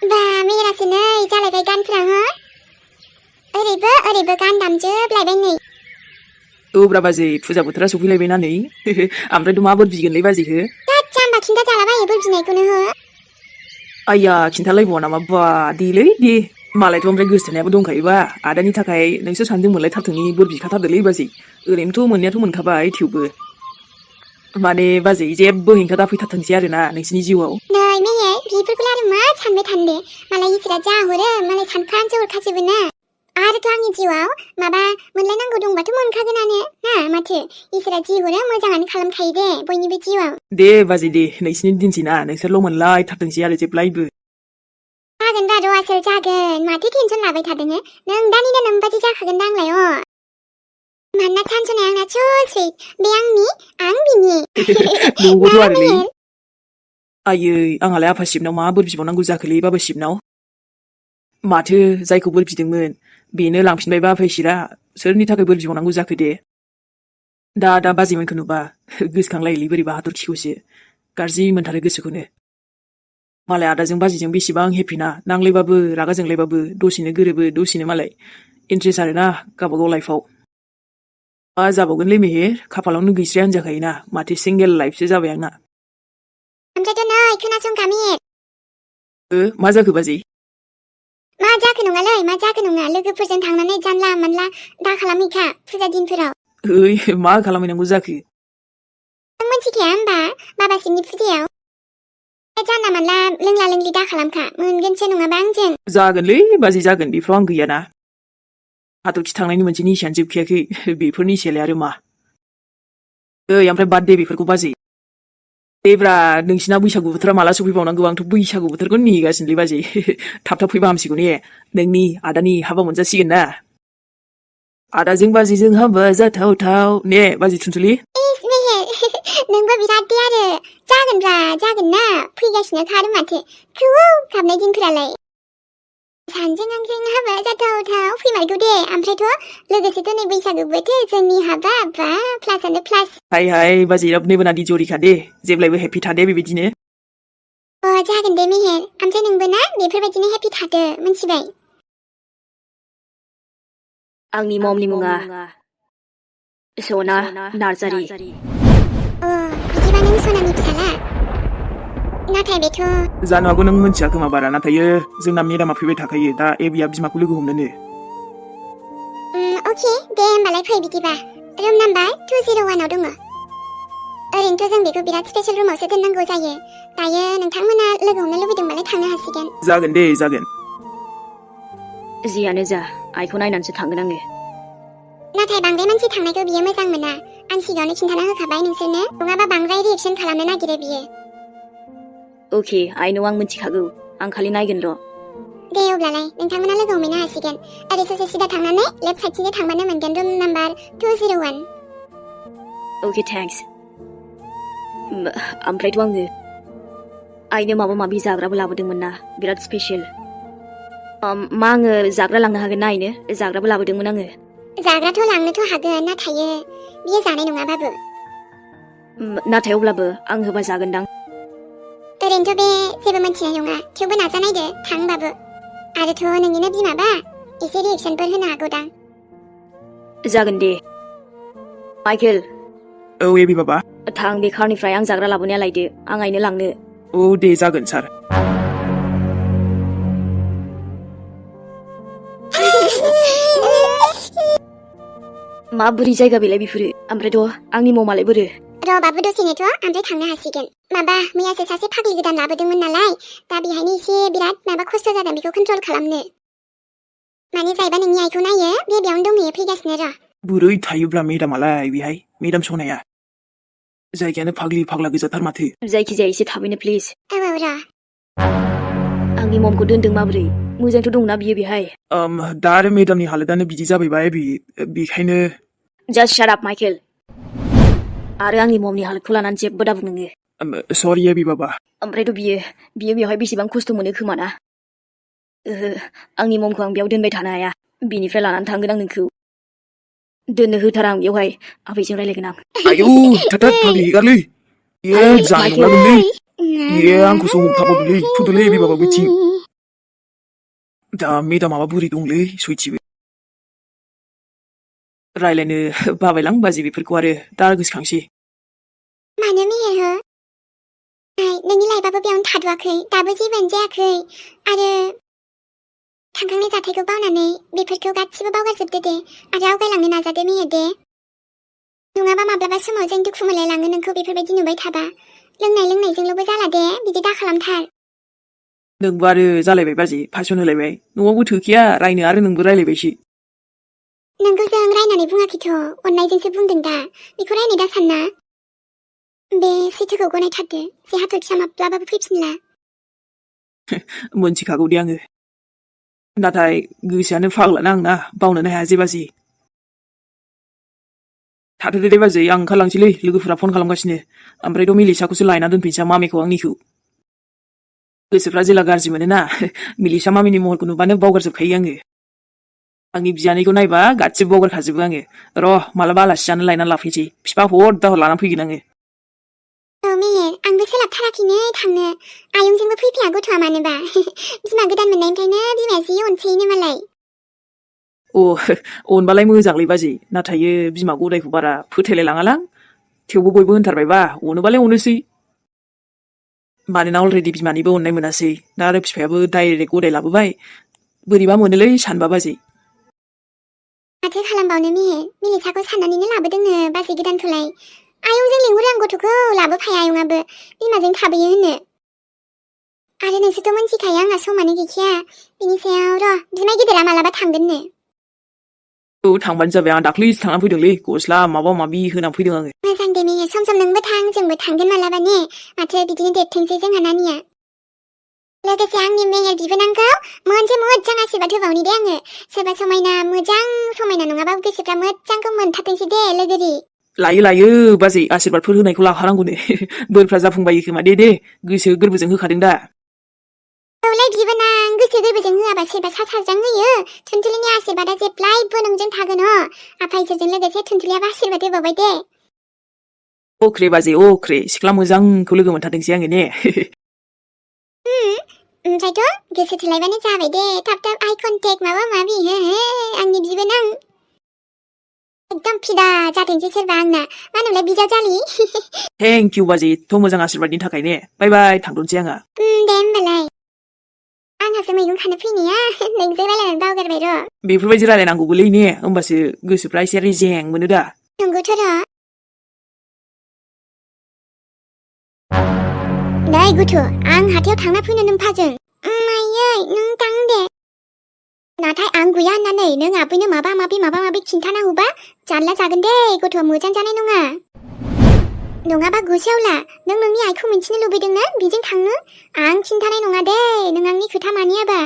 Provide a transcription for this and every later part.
बा मेरासो नै जालायबाय गानफ्रा हो ओरैबो गान दामजोबलायबाय नै औब्रा बाजै फुजा बोथोरा सफैलायबायना नै ओमफ्रायथ' मा बोर बिगोनलै बाजैखो थोद जाम्बा खिन्था जालाबायो बोर बिनायखौनो हो आइया खिन्थालायबावा नामा बा देलै दे मालायथ' ओमफ्राय गोसथोनायाबो दंखायोबा आदानि थाखाय नोंसोर सानैजों मोनलायथारथोंनि बोर बिखाथारदोलै बाजै ओरैनोथ' मोननायाथ' मोनखाबाय थेवबो माने बाजै जेबो हेंथा दा फैथारथोंसै आरोना नोंसिनि जिउआव नै मेहेर बेफोरखौलाय आरो मा सानबाय थानो दे मालाय इसोरा जा हरो मालाय सानखान्सो हरखाजोबो ना आरोथ' आंनि जिउआव माबा मोनलायनांगौ दंबाथ' मोनखागोनानो ना माथो इसोरा जि हरो मोजाङानो खालामखायो दे बयनिबो जिउआव दे बाजै दे नोंसिनि दिनसै ना नोंसोरल' मोनलायथारथोंसै आरो जेब्लायबो जागोन र' आसोल जागोन माथो टेनसन लाबाय थादों नों दानिनो नोंबादि जाखागोन दांलाय मानोना सानस'नाया आंना स' स्विट बे आं बिनि नंगौथ' आरोलै आयै आंहालाय आफा शिबनाव मा बोर बिबावनांगौ जाखोलै बाबा शिबनाव माथो जायखौ बोर बिदोंमोन बेनो लांफिनबायबा आफा इसोरा सोरनि थाखाय बोर बिबावनांगौ जाखो दे दा बाजैमोनखौ नुबा गोसोखांलायोलै बोरैबा हाथरखिखौसो गाज्रि मोनथारो गोसोखौनो मालाय आदाजों बाजैजों बेसेबां हेपिना नांलायबाबो रागा जोंलायबाबो दसेनो गोरोबो दसेनो मालाय इन्ट्रेस्ट आरोना गावबागाव लाइफआव मा जाबावगोनलै मेहेर खाफालावनो गैस्राया होनजाखायोना माथो सिंगेल लाइफसो जाबाय आंना ओमफ्रायथ' नै खोनासंखा मेहेर मा जाखो बाजै मा जाखो नङा लोगोफोरजों थांनानै जानला मानला दा खालामहैखा फुजा दिनफोराव ओइ मा खालामहैनांगौ जाखो नों मिथिखाया होमबा बाबासिनि फुजायाव जानला मानला लोंला लोंलि दा खालामखा मोनगोनसो नङाबा आंजों जागोनलै बाजै जागोन बेफ्राव आं गैयाना हाथरखि थांनायनि मोनसे निसायानो जोबखायाखै बेफोर निसायालाय आरो मा ओइ ओमफ्राय बाद दे बेफोरखौ बाजै देब्रा नोंसिना बैसागु बोथोरा माला सफैबावनांगौ आंथ' बैसागु बोथोरखौ नेगासिनोलै बाजै थाब फैबा हामसिगौ ने नोंनि आदानि हाबा मोनजासिगोन ना आदाजों बाजैजों हाबा जाथावथाव ने बाजै थुनथुलि नोंबो बिराद दे आरो जागोन ना फैगासिनो खारो माथो गाबनाय दिनफोरालाय सानजों आंजों हाबा जाथावथाव फैमारगौ दे ओमफ्रायथ' लोगोसेथ' नै बैसागु बोथोर जोंनि हाबा बा प्लासानो प्लास हाय बाजै रावनिबो नादि जरिखा दे जेब्लायबो हेपि थादे बेबायदिनो जागोन दे मेहेर ओमफ्राय नोंबो ना बेफोरबायदिनो हेपि थादो मिथिबाय आंनि ममनि मुङा सना नार्जारि बिदिबा नों सनानि फिसाला नाथाय बेथ' जानो हागौ नों मोनथिया खोमा बारा नाथाय जोंना मेदामा फैबाय थाखायो दा एबिया बिमाखौ लोगो हमनोनो अके दे होमबालाय फै बिदिबा रुम नाम्बार 201 आव दङ ओरैनोथ' जों बेखौ बिराद स्पेशल रुमावसो दोननांगौ जायो दायो नोंथांमोना लोगो हमनो लुबैदोंबालाय थांनो हासिगोन जागोन दे जागोन जियानो जा आइखौ नायनानैसो थांगोन आङो नाथाय बांद्राय मानसि थांनायखौ बियो मोजां मोना आं सिगाङावनो खिन्थाना होखाबाय नोंसोरनो नङाबा बांद्राय रिएक्सन खालामनो नागिरो बियो अके आइनो आं मिथिखागौ आं खालि नायगोन र' दे अब्लालाय नोंथांमोना लोगो हमहैनो हासिगोन ओरै ससे सिदा थांनानै लेफ्ट साइडथिंजाय थांबानो मोनगोन रुम नाम्बार 201 अके थेंक्स ओमफ्रायथ' आङो आइनो माबा माबि जाग्राबो लाबोदोंमोन ना बिराद स्पेशल मा आङो जाग्रा लांनो हागोन ना आइनो जाग्राबो लाबोदोंमोन आङो जाग्राथ' लांनोथ' हागोन नाथाय बियो जानाय नङा बाबु नाथाय अब्लाबो आं होबा जागोनदां ओरैनोथ' बे जेबो मोनथिनाय नङा थेवबो नाजानायदो थांबाबो आरोथ' नोंनिनो बिमाबा एसे रिएक्सनफोर होनो हागौदां जागोन दे माइकेल औ एबि बाबा थां बे कारनिफ्राय आं जाग्रा लाबोनाया लायदो आं आइनो लांनो औ दे जागोन सार माबोरै जायगा बेलाय बेफोरो ओमफ्रायथ' आंनि ममालाय बोरो र' बाबु दसेनोथ' ओमफ्राय थांनो हासिगोन माबा मैयासो सासे फाग्लि गोदान लाबोदोंमोन नालाय दा बेहायनो एसे बिराद माबा खस्थ' जादों बेखौ कन्ट्रल खालामनो माने जायबा नोंनि आइखौ नायो बे बेयावनो दंहैयो फैगासिनो र' बोरै थायोब्ला मेदामालाय बेहाय मेदाम सनाया जायगायानो फाग्लि फाग्ला गोजाथार माथो जायखिजाया एसे थाबैनो प्लिज औ र' आंनि ममखौ दोनदों माबोरै मोजांथ' दंना बियो बेहाय दा आरो मेदामनि हालोदानो बिदि जाबायबाय बेखायनो जास्ट शाट आप माइकेल आरो आंनि ममनि हालोदखौ लानानै जेबो दाबुं नोङो सरि एबि बाबा ओमफ्रायथ' बियो बेवहाय बेसेबां खस्थ' मोनो खोमा ना आंनि ममखौ आं बेयाव दोनबाय थानो हाया बिनिफ्राय लानानै थांगोन आं नोंखौ दोननो होथारा आं बेवहाय आबैजों रायलायगोन आं आयौ थाथार फाग्लि हेगारलै जानाय नंला गोनलै आंखौसो हमथाबावदोंलै फुदोलै एबि बाबा बैथिं दा मेदामाबा बोरै दंलै सयथिबो रायलायनो बाबायलां बाजै बेफोरखौ आरो दा गोसोखांसै मानो मेहेर हो नोंनि लाइफआबो बेयावनो थाद'आखै दाबो जेबोआनो जायाखै आरो थांखांनाय जाथायखौ बावनानै बेफोरखौ गासिबो बावगारजोबदो दे आरो आवगायलांनो नाजादो मेहेर दे नङाबा माब्लाबा समाव जों दुखु मोनलायलाङो नोंखौ बेफोरबायदि नुबाय थाबा लोंनायजोंल'बो जाला दे बिदि दाखालामथार नोंबो आरो जालायबाय बाजै फासन होलायबाय न'आवबो थोखैया रायनो आरो नोंबो रायलायबायसो नोंखौ जों रायनानै बुङाखैथ' अननायजोंसो बुंदों दा बेखौ रायनाय दा सानना बे सैथोखौ गनायथारदो जे हाथरखिया माब्लाबाबो फैफिनला मोनथिखागौ दे आङो नाथाय गोसोआनो फाग्लाना आंना बावनोनो हाया जे बाजै थाथ'दो दे बाजै आं ओंखारलांसैलै लोगोफोरा फन खालामगासिनो ओमफ्रायथ' मिलिसाखौसो लायना दोनफैनोसै मामिखौ आंनिखौ गोसोफ्रा जेला गाज्रि मोनोना मिलिसा मामिनि महरखौ नुबानो बावगारजोबखायो आङो आंनि बियानैखौ नायबा गासिबो बावगारखाजोबो आङो र' मालाबा आलासि जानो लायनानै लाफैनोसै बिफा हर दाहर लानानै फैगोन आङो औ मेहेर आंबो सोलाबथाराखैनो थांनो आयंजोंबो फैफाया गथ'आ मानोबा बिमा गोदान मोननायनिफ्रायनो बिमाया जि अनसैनो मालाय अनबालाय मोजांलै बाजै नाथाय बिमा गदायखौ बारा फोथायलाय लाङालां थेवबो बयबो होनथारबायबा अनोबालाय अनोसै मानोना अलरेडि बिमानिबो अननाय मोनासै दा आरो बिफायाबो डाइरेक्ट गदाय लाबोबाय बोरैबा मोनोलै सानबा बाजै माथो खालामबावनो मेहेर मिलिसाखौ साननानैनो लाबोदोंनो बाजै गोदानखौलाय आयंजों लिंहरो आं गथ'खौ लाबोफाया आयंआबो बिमाजों थाबोयो होनो आरो नोंसोरथ' मोनथिखायो आंहा समानो गैखाया बिनि सायाव र' बिमाय गिदिरा मालाबा थांगोननो थांबानो जाबाय आं दाख्लैसो थांनानै फैदोंलै गस्ला माबा माबि होनानै फैदों आङो मोजां दे मेहेर सम सम नोंबो थां जोंबो थांगोन मालाबा ने माथो बिदिनो देरथोंसै जोंहा नानिया लोगोसे आंनि मेहेर बिबोनांखौ मोनसे मोजां आशीर्बाद होबावनि दे आङो सोरबा समायना मोजां समायना नङाबा गोसोफ्रा मोजांखौ मोनथारथोंसै दे लोगोरि लायो बाजै आशीर्बादफोर होनायखौ लाखानांगौनो बोरफ्रा जाफुंबायो खोमा दे गोसो गोरबोजों होखादों दा औलै बिबोनां गोसो गोरबोजों होआबा सोरबा सा साज्रां होयो थुनथुलिनि आशीर्बादा जेब्लायबो नोंजों थागोन आफा इसोरजों लोगोसे थुनथुलियाबो आशीर्बाद होबावबाय दे अख्रे बाजै अख्रे सिख्ला मोजांखौ लोगो मोनथारदोंसै आङो ने ओमफ्रायथ' गोसो थोलायबानो जाबाय दे थाब थाब आइ कन्टेक्ट माबा माबि हो आंनि बिबोनां एकदम फिदा जाथोंसै सोरबा आंना मा होनोमोनलाय बिजावजालि थेंक इउ बाजै एथ' मोजां आशीर्बादनि थाखाय ने बाय बाय थांथ'नोसै आंहा दे होमबालाय आंहासो मैगं खानो फैनाया नोंजों रायलायनानै बावगारबाय र' बेफोरबायदि रायलायनांगौबोलै ने होमबासो गोसोफ्रा एसे रेजें मोनो दा नंगौथ' र' नै गुथु आं हाथायाव थांना फैनो नोंफाजों आयै नों थां दे नाथाय आं गैया होननानै नों आबैनो माबा माबि खिन्थानांगौबा जारला जागोन दे गथ' मोजां जानाय नङा नङाबा गुसेयावला नों नोंनि आइखौ मिन्थिनो लुबैदोंना बेजों थांनो आं खिन्थानाय नङा दे नों आंनि खोथा मानियाबा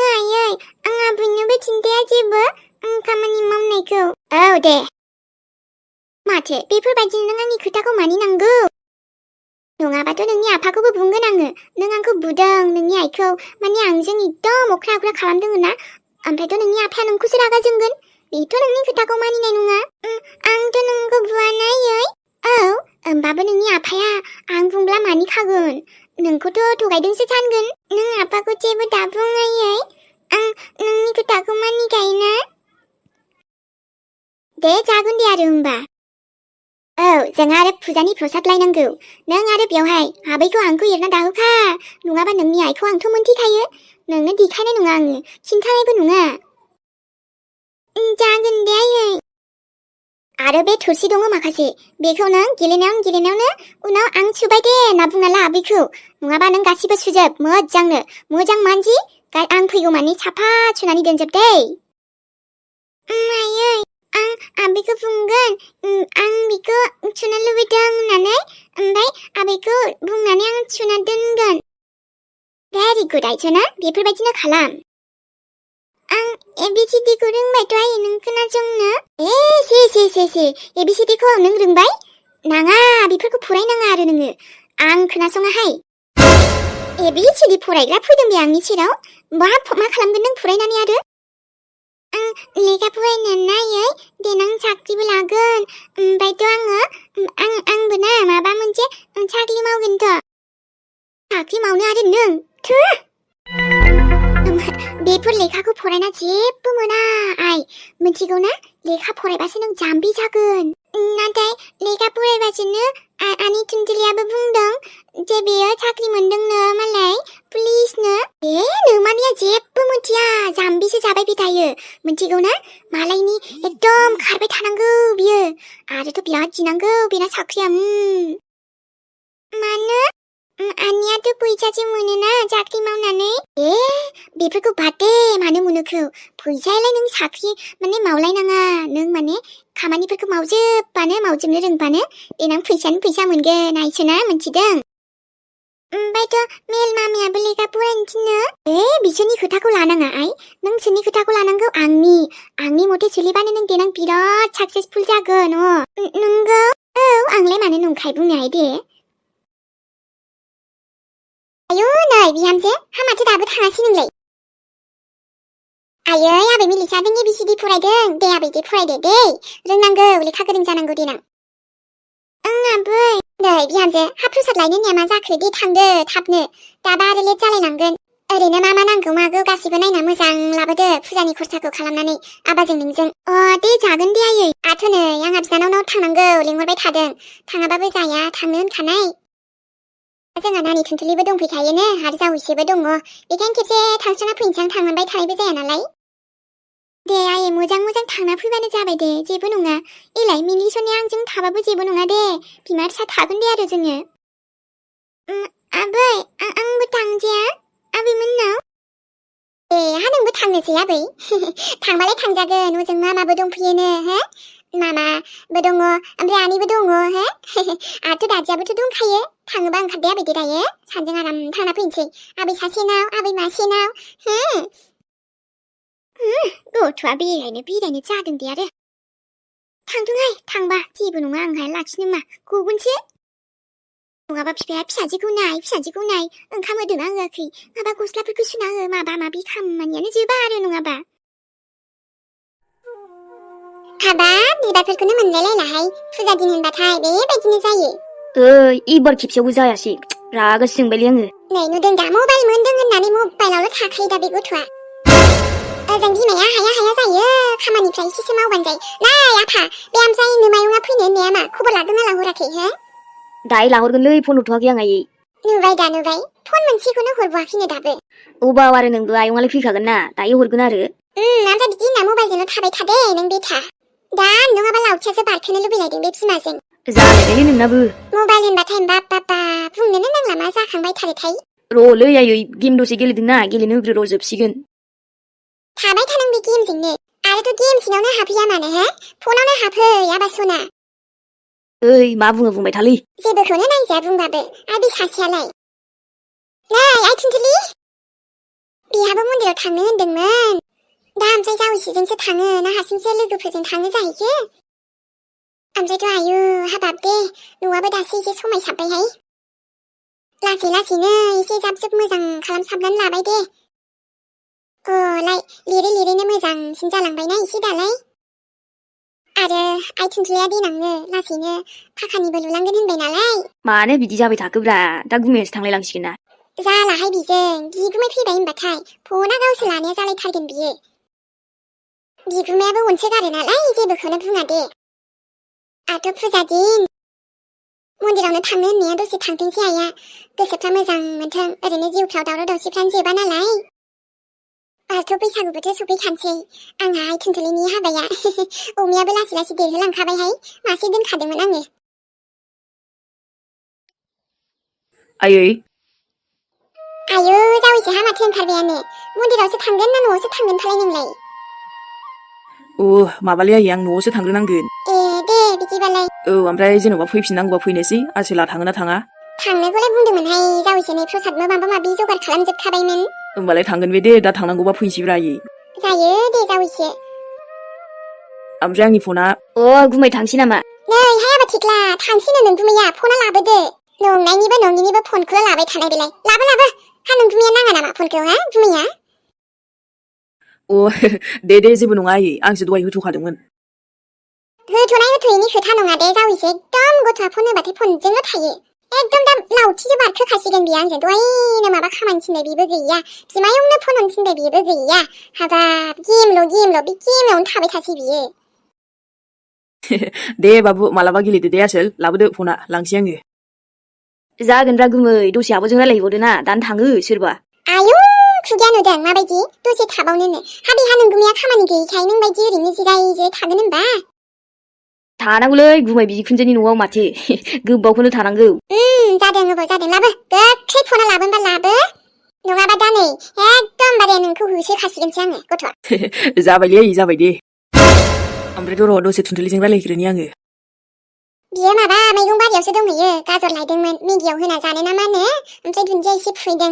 आयै आं आबैनोबो खिन्थाया जेबो खामानि मावनायखौ औ दे माथो बेफोरबायदि नों आंनि खोथाखौ मानिनांगौ नङाबाथ' नोंनि आफाखौबो बुंगोन आङो नों आंखौ बुदों नोंनि आइखौ माने आंजों एकदम अख्रा अख्रा खालामदों ना ओमफ्रायथ' नोंनि आफाया नोंखौसो रागा जोंगोन बेथ' नोंनि खोथाखौ मानिनाय नङा आंथ' नोंखौ बुवानायै औ होमबाबो नोंनि आफाया आं बुंब्ला मानिखागोन नोंखौथ' थगायदोंसो सानगोन नों आफाखौ जेबो दाबुङायै आं नोंनि खोथाखौ मानिखायोना दे जागोन दे आरो होमबा औ जों आरो फुजानि प्रसाद लायनांगौ नों आरो बेवहाय आबैखौ आंखौ एरना दाहोखा नङाबा नोंनि आइखौ आंथ' मोनथिखायो नोंनो देखायनाय नङा आङो खिन्थानायबो नङा जागोन दे आयै आरो बे थोरसि दङ माखासे बेखौ नों गेलेनायावनो उनाव आं सुबाय दे होनना बुंना ला आबैखौ नङाबा नों गासिबो सुजोब मोजांनो मोजां मानजि आं फैगौ मानि साफा सुनानै दोनजोब दे आयै आं आबैखौ बुंगोन आं बेखौ सुनो लुबैदों होननानै ओमफ्राय आबैखौ बुंनानै आं सुना दोनगोन भेरि गुड आइसना बेफोरबायदिनो खालाम आं एबिसिडिखौ रोंबायथ' आयै नों खोनासंनो से एबिसिडिखौ नों रोंबाय नाङा बेफोरखौ फरायनाङा आरो नोङो आं खोनासङाहाय एबिसिडि फरायग्रा फैदों बे आंनि सेराव मा खालामगोन नों फरायनानै आरो आं लेखा फरायनानै नायै देनां साख्रिबो लागोन ओमफ्रायथ' आंबो ना माबा मोनसे साख्रि मावगोनथ' साख्रि मावनो आरो नों बेफोर लेखाखौ फरायना जेबो मोना आइ मिथिगौना लेखा फरायबासो नों जाम्बि जागोन नाथाय लेखा फरायबासोनो आनि थुनथुलियाबो बुंदों जे बेयो साख्रि मोनदोंनो मालाय पुलिसनो नोमानिया जेबो मिथिया जाम्बिसो जाबाय थायो मिथिगौना मालायनि एकदम खारबाय थानांगौ बियो आरोथ' बिराद गिनांगौ बेना साख्रिया मानो आनियाथ' फैसासो मोनोना साख्रि मावनानै बेफोरखौ बादे मानो मोनोखौ फैसायालाय नों साख्रि माने मावलायनाङा नों माने खामानिफोरखौ मावजोबनो रोंबानो देनां फैसानि फैसा मोनगोन आइसोना मिथिदों ओमफ्रायथ' मेल मामियाबो लेखा फरायनो थिनो बिसोरनि खोथाखौ लानाङा आइ नोंसोरनि खोथाखौ लानांगौ आंनि मथे सोलिबानो नों देनां बिराद साक्सेसफुल जागोन नंगौ औ आंलाय मानो नंखाय बुंनो हायो दे आयौ नै बिहामजो माथो दाबो थाङासै नोंलाय आयै आबै मिलिसा नों ABCD फरायदों दे आबै दे फरायदो दे रोंनांगौ लेखा गोरों जानांगौ देनां आबै नै बिहामजो हा प्रसाद लायनो होननाया मा जाखो दे थांदो थाबनो दाबा आरो लेट जालायलांगोन ओरैनो मा नांगौ मागौ गासिबो नायना मोजां लाबोदो फुजानि खरसाखौ खालामनानै आबाजों नोंजों दे जागोन दे आयै आथ' नै आंहा बिनानावनाव थांनांगौ लिंहरबाय थादों थाङाबाबो जाया थांनो होनखानाय जोंहा नानि थुनथुलिबो दंफैखायोनो आरो जावैसोबो दङ बेखायनो खेबसे थांस्राना फैनोसै थांबाय थानायबो जाया नालाय दे आयै मोजां थांना फैबानो जाबाय दे जेबो नङा एलाय मिलिसनिया आंजों थाबाबो जेबो नङा दे बिमा फिसा थागोन दे आरो जोङो आबै आंबो थांजाया आबै मोननाव हा नोंबो थांनोसै आबै थांबालाय थांजागोन ओजों मामाबो दंफैयोनो हो मामाबो दङ ओमफ्राय आनैबो दङ हो आरो दादियाबोथ' दंखायो थाङोबा ओंखारदे आबै दे दायो सानजों आराम थांना फैनोसै आबै सासेनाव आबै मासेनाव गथ'आ बेरायनो जादों दे आरो थांदोंहाय थांबा जेबो नङा आंहा लाखिनो मा गगोनसो नङाबा बिफाया फिसाजोखौ नाय ओंखाम होदोंना होआखै माबा गस्लाफोरखौ सुना हो माबा माबि खामानियानो जोबा आरो नङाबा हाबाब बिबारफोरखौनो मोनलायलायलाहाय फुजा दिन होनबाथाय बेबायदिनो जायो इबार खेबसेयावबो जायासै रागासो जोंबायलै आङो नै नुदों दा मबाइल मोनदों होननानै मबाइलावल' थाखायो दा बे गथ'आ ओजों बिमाया हाया जायो खामानिफ्रा एसेसो मावबानो जायो नै आफा बे ओमफ्राय नोमायंआ फैनो होननाया मा खबर लादोंना लाहराखै हो दायो लाहरगोनलै फन हरथ'वाखै आं आयै नुबाय फन मोनसेखौनो हरबावाखैनो दाबो अबाव आरो नोंबो आयंआलाय फैखागोन ना दायो हरगोन आरो ओमफ्राय बिदि होनना मबाइलजोंल' थाबाय थादे नों बेथा दा नङाबा लावथियासो बारखोनो लुबैलायदों बे बिमाजों जालायबायलै नोंनाबो मबाइल होनबाथाय बाबा बुंनोनो नांला मा जाखांबाय थारोथाय र'लै आयै गेम दसे गेलेदोंना गेलेनो होग्रो र'जोबसिगोन थाबाय थानां बे गेमजोंनो आरोथ' गेम सिङावनो हाबहैया मानो हो फनावनो हाबहै आबा सना मा बुंबाय थालै जेबोखौनो नायजाया बुंबाबो आरो बे सासेयालाय नै आइ थुनथुलि बेहाबो मन्दिराव थांनो होनदोंमोन दा ओमफ्राय जावैसोजोंसो थाङो ना हारसिंसो लोगोफोरजों थाङो जाहैखो ओमफ्रायथ' आयु हाबाब दे न'आबो दासो एसे समायसाबबायहाय लासैनो एसे जाब मोजां खालामसाबनानै लाबाय दे लिरैनो मोजांसिन जालांबायना एसे दालाय आरो आइ थुनथुलिया देनांनो लासैनो फाखानिबो लुलांगोन होनबाय नालाय मानो बिदि जाबाय थाखोब्रा दा गुमैयासो थांलाय लांसिगोन ना जालाहाय बिजों बिगुमै फैबाय होनबाथाय फना गावसो लानाया जालायथारगोन बियो बिगुमायाबो अनसोगारो नालाय जेबोखौनो बुङा दे आरो फुजा दिन मन्दिरावनो थांनो होननाया दसे थांथोंसै आइया गोसोफ्रा मोजां मोनथों ओरैनो जिउफ्राव दावराव दावसिफ्रानो जोबा नालाय आरोथ' बैसागु बोथोर सफैखानोसै आंहा आइ थुनथुलिनि हाबाया अमायाबो लासै देरहोलांखाबायहाय मासे दोनखादोंमोन आङो आयै आयु जावैसोहा माथो ओंखारबायानो मन्दिरावसो थांगोन ना न'आवसो थांगोन फालाय नोंलाय माबालै आयै आं न'आवसो थांग्रोनांगोन दे बिदिबालाय ओमफ्राय जेन'बा फैफिननांगौबा फैनोसै आसोला थाङो ना थाङा थांनोखौलाय बुंदोंमोनहाय जावैसोनि प्रसादबो माबा जगार खालामजोबखाबायमोन होमबालाय थांगोन बे दे दा थांनांगौबा फैनोसैब्रा आयै जायो दे जावैसो ओमफ्राय आंनि फना गुमै थांसै नामा नै हाय आबा थिख्ला थांसैनो नोंगुमैया फना लाबोदो नंनायनिबो नङिनिबो फनखौल' लाबाय थानाय बेलाय लाबो हा नोंगुमैया नाङा नामा फनखौ हा गुमैया दे जेबो नङा आयै आंसो दहाय होथ'खादोंमोन होथ'नाय होथ'यैनि खोथा नङा दे जावैसो एकदम गथ'आ फन होबाथाय फनजोंल' थायो एकदम दा लावथिजों बारखोखासिगोन बियो आंजों दहायनो माबा खामानि थिनबाय बेबो गैया बिमायंनो फन हरनो थिनबाय बेबो गैया हाबाब गेमल' बे गेमावनो थाबाय थासै बियो दे बाबु मालाबा गेलेदो दे आसोल लाबोदो फना लांसै आङो जागोनब्रा गुमै दसे आब'जों रायलायहरदो ना दानो थाङो सोरबा आयौ खुगाया नुदों माबायदि दसे थाबावनोनो हाबिहा नोंगुमैया खामानि गैयैखाय नोंबायदि ओरैनो जिराय थागोन होनबा थानांगौलै गुमै बिखुनजोनि न'आव माथो गोबावखौनो थानांगौ जादों अबाव जादों लाबो गोख्रै फना लाबोनबा लाबो नङाबा दा नै एकदमबारे नोंखौ होसोखासिगोनसो आङो गथ'आ जाबाय दे ओमफ्रायथ' र' दसे थुनथुलिजों रायलायग्रोनि आङो बियो माबा मैगं बारियावसो दंहैयो गाजर लायदोंमोन मेगियाव होना जानो ना मा होनो ओमफ्राय दुन्दिया एसे फुहैदों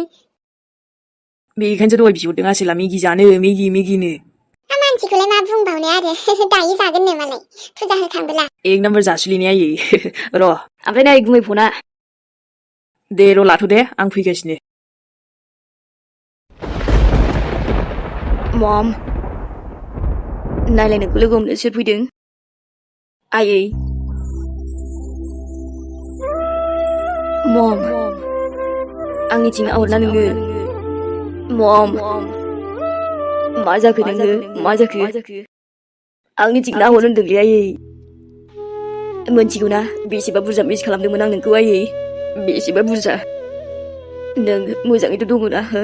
बेखायनोसो दहाय बिहरदों आसोला मेगि जानो मेगिनो मानसिखौलाय मा बुंबावनो आरो दायो जागोननो मालाय फुजा होखांबोला एक नाम्बार जासुलिनि आयै र' ओमफ्राय नै गुमै फना दे र' लाथ' दे आं फैगासिनो मम नायलाय नोंखौ लोगो हमनो सोर फैदों आयै मम आंनिथिं नाहरना नोङो मम मा जाखो नोङो मा जाखो आंनिथिं नाहर होनदोंलै आयै मोनथिगौ ना बेसेबा बुरजा मिस खालामदोंमोन आं नोंखौ आयै बेसेबा बुरजा नों मोजाङैथ' दङ ना हो